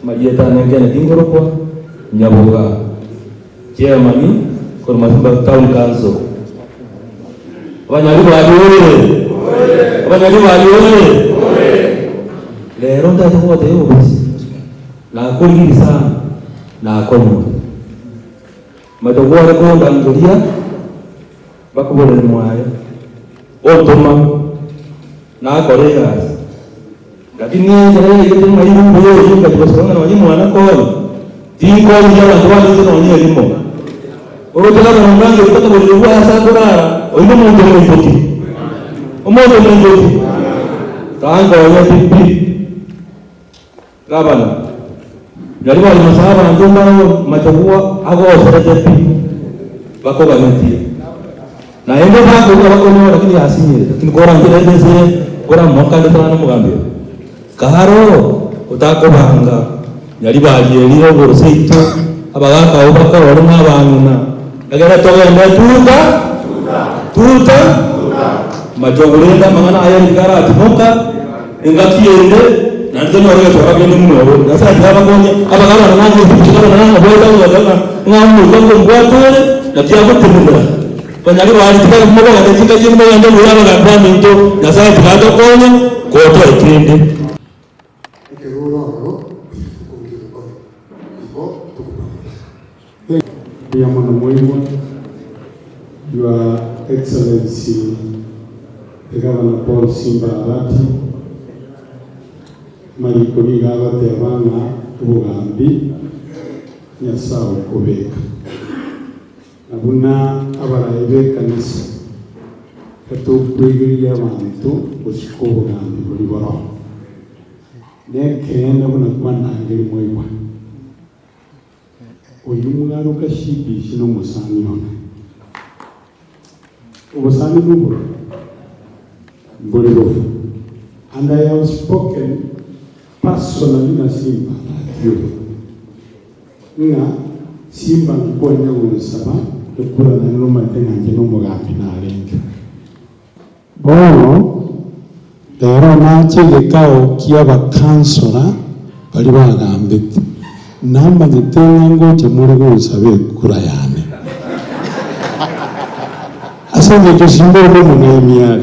Amarieta ane Kennedy nkorokwa Nyaboga, chairman korwa Masimba Town Council. Abanyaribari oye! Abanyaribari oye! Rero ntagete kobatebia obobisi, nakorigirie sana, nakonyora. Omanyete kware kondangeria bakoborere mwaye, ontoma nakora egasi. Lakini ekero yaigete ng'a irumbu eyio ngachia gosaba ng'a nonye mwana konya, tinkoruria abanto bande nonye erimo. Oroche gavana ondangeria mpaka borere bwaye ase akorara, oyio nomonto omoitoki, omonto omoitoki, tankonyeti pi. Gavana, nari bare masae abanto mbaro machagua agoserete pi, bakoganetie. Naende bakoigwa bakonyora lakini yasinyire, lakini koranche rende ense eye koramokande sana omogambi oyo. Karo otakobanga nyaribari eri rogoro seito abagaka abwo bakorore na abang'ina egere togende tuta tuta machogu rende amang'ana aya rika aratimoka engaki ende naende tonyore egesora kende buna oro. Nyasaye tiga abakonye abagabana nang'o gavana nang'o boeta goteba ng'a ng'a omoika nkombwate ore naki agotenenera. Banyaribari tiga mobogane chinka chiaino mogende buya abagambi baminto, Nyasaye tiga atokonye gotoa ekende. Ekero ore ororo, okorusia omokono, igo tokobamanya. Mbuya mono moigwa, Your Excellency the Governor Paul Simba Arati, amariko nigo agoteba ng'a obogambi Nyasae okobeka. Na buna abarai b'ekanisa, gatokwegerigia abanto gosika obogambi boria boroho. Nekeene buna kwandangeria mwaigwa, oyio mwaroka CBC nomosani one. Obosani noboro mbore bobe. And I have spoken personally na Simba that you. Ng'a Simba nkwanya gonsaba ekura naende nomanyete ng'a inche nomogambi narenge. Bono rero nache egekao ki'abakansora baria bagambete, namanyete ng'a ngocha more gonsaba ekura yane. Ase engencho Simba ore nomong'aini are,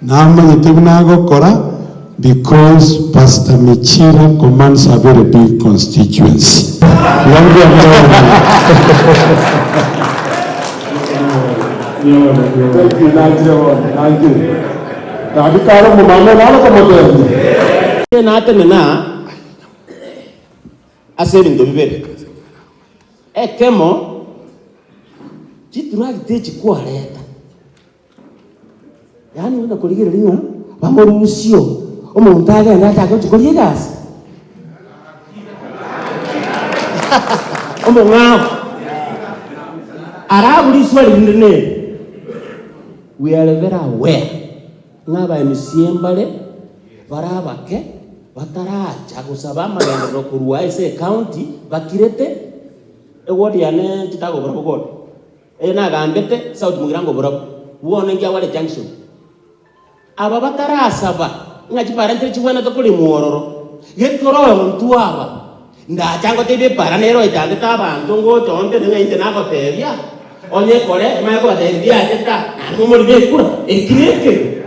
Namanyete buna agokora because Pastor Michira commands a very big constituency. Iga mbuya mono. Thank you, nanchire bono, nanchire. Gaki kare omomama nare komotebia. Natenena ase ebinto bibere, ekemo, chitractor echi kwareta. Yaani buna korigereria ng'a bamorusie oo, omonto agende achake gochia koria egasi? Omong'ao. Alafu riswali rinde neri, we are very aware ng'a aba MCA mbare bare abake bataracha gosaba amagenderero korwa ase ecounty bakirete eward yane titagobora bogode. Eye nagambete South Mugirango oborabu bwone nkiagware junction. Aba batarasaba ng'a chipara nchire chibwenerete koremwa ororo, gekero oyontwe aba ndacha ngotebie epara nero echandete abanto ngocha ontebe ng'a inche nagotebia onye ekore emanye kobatebia ndiachete aa naende momorime ekura, eki nekebe.